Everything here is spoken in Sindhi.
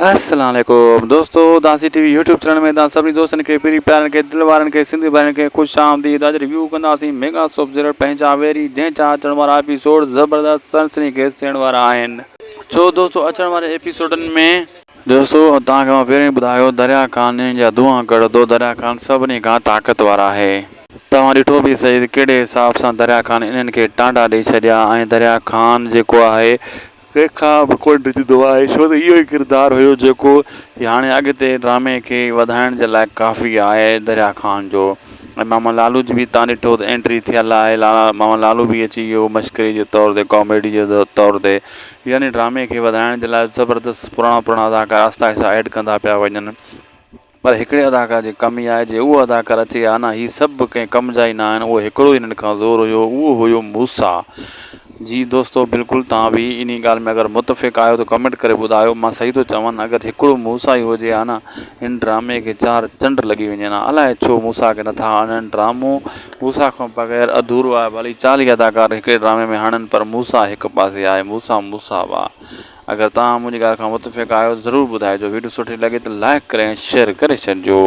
السلام عليڪم دوستو داسي ٽي وي يوٽيوب چينل ۾ توهان سڀني دوستن کي پري پيارن کي دل وارن کي سنڌي ڀائرن کي خوش آمديد اڄ ريويو ڪنداسين ميگا سوپ سيريل پنهنجا ويري جنهن جا اچڻ وارا ايپيسوڊ زبردست سنسني خيز ٿيڻ وارا آهن ڇو دوستو اچڻ واري ايپيسوڊن ۾. دوستو توهان کي مان پهرين ٻڌايو دريا خان انهن جا دونهان ڪڍندو دريا خان سڀني کان طاقتور آهي توهان ڏٺو به سهي ته ڪهڙي حساب سان دريا خان انهن کي ٽانڊا ڏئي ڇڏيا ۽ دريا خان جيڪو آهي ڪنهن کان به ڪونه ڊڄندو آهي ڇو ته اهو ئي ڪردار هيو جيڪو هاڻي اڳتي ڊرامي کي وڌائڻ جي لاء ڪافي آهي دريا خان جو ۽ ماما لالو جي به تان ڏٺو ته انٽري ٿيل آهي لالا ماما لالو به اچي ويو مشڪري جي طور تي ڪاميڊي جي طور تي يعني ڊرامي کي وڌائڻ جي لاء زبردست پراڻا پراڻا اداڪار آهستي آهستي ايڊ ڪندا پيا وڃن پر هڪڙي اداڪار جي ڪمي آهي جي اهو اداڪار اچي ها نه هي سڀ ڪنهن ڪم جا ئي نه آهن اهو هڪڙو ئي هنن کان زور هيو اهو هيو موسيٰ جي دوستو بلڪل توهان به انهي ڳالهه ۾ اگر متفق آهيو ته ڪمينٽ ڪري ٻڌايو مان صحيح ٿو چوان اگر هڪڙو موسيٰ ئي هجي ها نه هن ڊرامي کي چار چنڊ لڳي وڃن ها الائي ڇو موسيٰ کي نٿا آڻن ڊرامو موسيٰ کان بغير اڌورو آهي ڀلي 40 اداڪار هڪڙي ڊرامي ۾ هڻن پر موسيٰ هڪ پاسي آهي موسيٰ موسيٰ واهه اگر توهان منهنجي ڳالهه کان متفق آهيو ته ضرور ٻڌائجو ويڊيو سٺي لڳي ته لائڪ ڪري ۽ شيئر ڪري ڇڏجو.